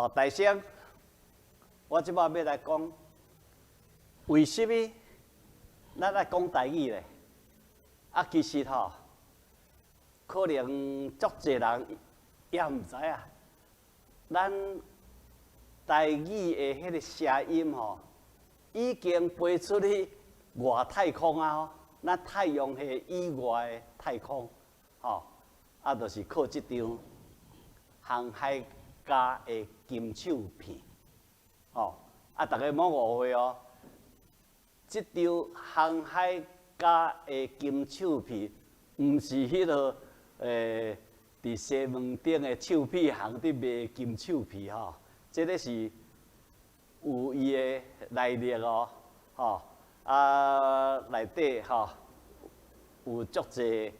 哦，大聲，我這擺欲來講，為什麼咱愛講台語咧？啊，其實吼，可能足濟人也毋知影，咱台語的彼個聲音吼，已經飛出去外太空啊！吼，咱太陽系以外的太空，吼，啊，就是靠這張航海家的金手片，吼，啊，逐家莫誤會哦，這張航海家的金手片，毋是彼個佇西門町的手片行佇賣金手片吼，這个是有伊的來歷哦，吼，啊，內底吼有足濟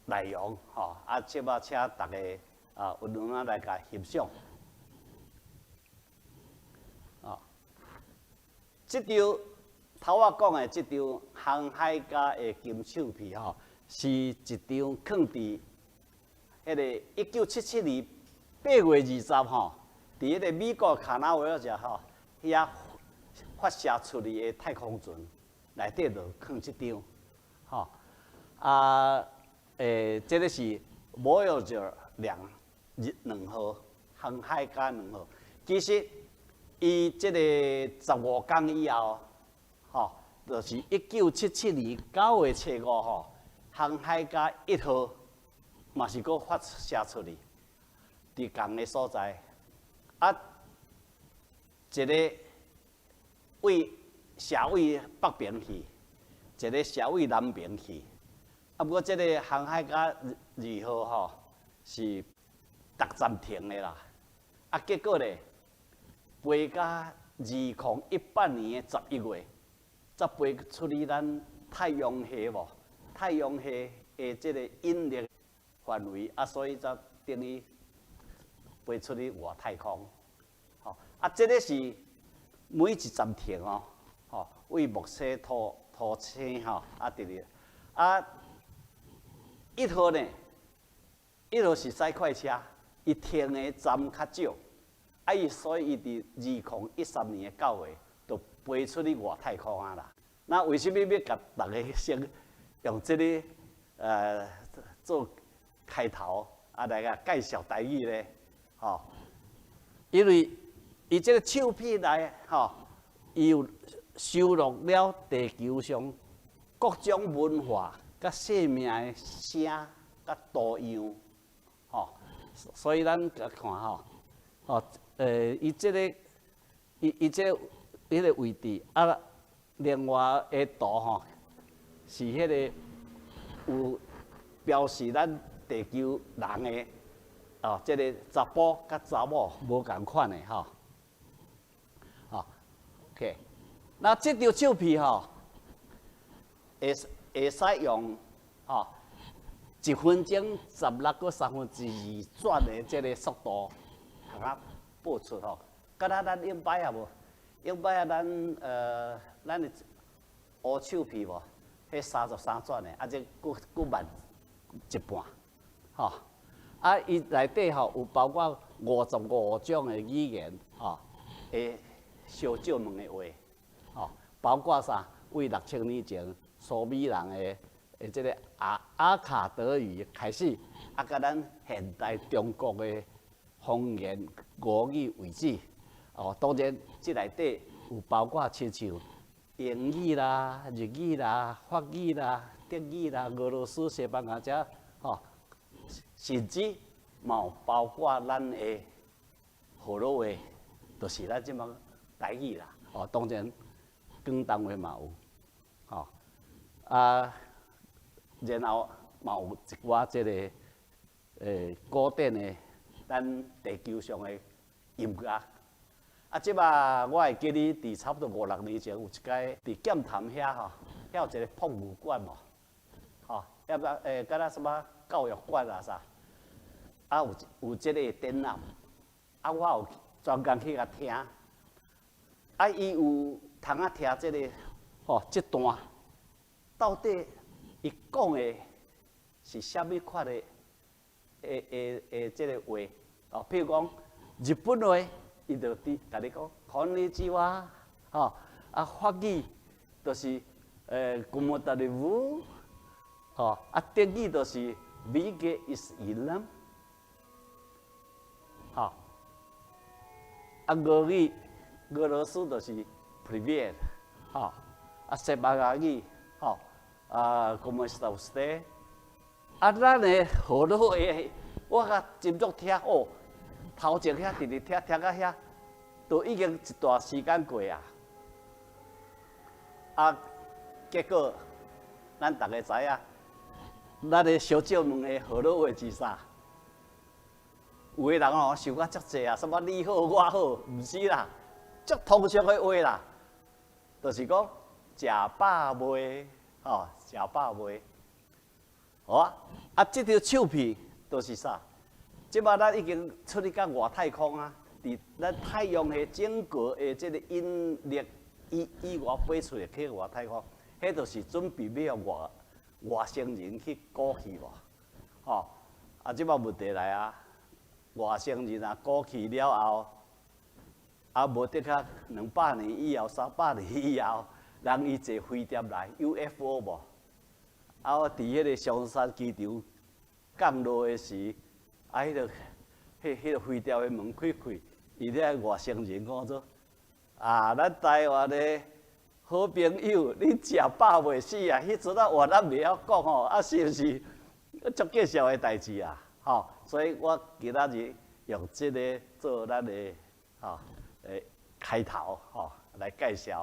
內容吼，啊，這擺請逐家啊，有兩仔來共欣賞。啊，這張頭我講的這張航海家的金手片吼，是一張囥佇彼个1977年8月20吼，佇彼个美國卡納維爾遮吼，遐發射出去的太空船內底就囥這張，吼，啊，這个是 Voyager 2號，航海家兩號。其實，伊這个15工以後，吼，就是1977年9月初五吼，航海家1號嘛是閣發射出去，佇仝个所在，啊，一个位射位北邊去，一个射位南邊去。啊，毋過這个航海家二號吼是逐站停的啦。啊，結果咧，飛到2018年的11月，才飛出去咱太陽系無？太陽系的這个引力範圍，啊，所以才等於飛出去外太空。吼，啊，這个是每一站停哦，吼，為木星土星吼，啊，佇咧，啊，一號呢，一號是駛快車，伊停的站較少，啊，伊所以伊佇2013年的9月就飛出去外太空啊啦。那為什麼欲共逐家先用這个做開頭啊來共介紹台語咧？吼，因為伊這个手片內吼，伊有收錄了地球上各種文化佮生命的聲佮圖樣，吼，所以咱共看吼，吼，伊這个伊這彼个位置啊，另外的圖吼，是彼个有標示咱地球人的哦，這个查埔佮查某無仝款的吼，吼，OK，那這張照片吼，會使用吼1分鐘16閣2/3轉的這个速度，通啊播出吼。敢若咱永擺啊無？永擺啊，咱的烏手片無？彼33轉的，啊，這閣慢一半，吼。啊，伊內底吼有包括55種的語言，吼，會相借問的話，吼，包括啥？為6000年前蘇美人的這个阿卡德語開始，啊，佮咱現代中國的方言吳語為止。哦，當然，這內底有包括親像英語啦、日語啦、法語啦、德語啦、俄羅斯、西班牙遮，吼，甚至嘛有包括咱的河洛話，就是咱這擺台語啦。哦，當然廣東話嘛有，吼，啊，然後嘛有一寡這个古典的咱地球上的音樂。啊，這擺我會記得佇差不多五六年前有一擺佇劍潭遐吼，遐有一個博物館無？吼，遐個敢若啥物教育館啊啥，啊有這个展覽，啊我有專工去共聽，啊伊有通啊聽這个吼這段，到底伊講的是啥物款的這个話？哦，譬如講，日本話，伊就佇共你講こんにちは，吼，啊法語就是comment allez-vous，吼，啊德語就是 Wie geht es Ihnen，吼，啊俄語俄羅斯就是 Привет，吼，啊西班牙語，吼，啊 Cómo está usted？啊，咱的河洛話，我較斟酌聽哦，頭前遐直直聽，聽到遐，都已經一段時間過啊。啊，結果咱逐个知影，咱的小少問的河洛話是啥？有的人吼想甲足濟啊，啥物你好我好，毋是啦，足通俗的話啦，就是講食飽未？吼，食飽未？好啊，啊，這條手臂就是啥？這擺咱已經出去到外太空啊，佇咱太陽系整個的這個引力以外飛出來去外太空，彼就是準備欲外星人去過去無？吼，啊，這擺問題來啊，外星人啊過去了後，啊無得較200年以後、300年以後，人伊坐飛碟來 UFO 無？啊，我佇彼個松山機場降落的時，啊，彼個飛碟的門開開，伊咧外星人講做，啊，咱台灣的好朋友，你食飽未死啊？彼陣啊話咱袂曉講吼，啊是毋是足搞笑的代誌啊？吼，所以我今仔日用這個做咱的吼開頭吼來介紹。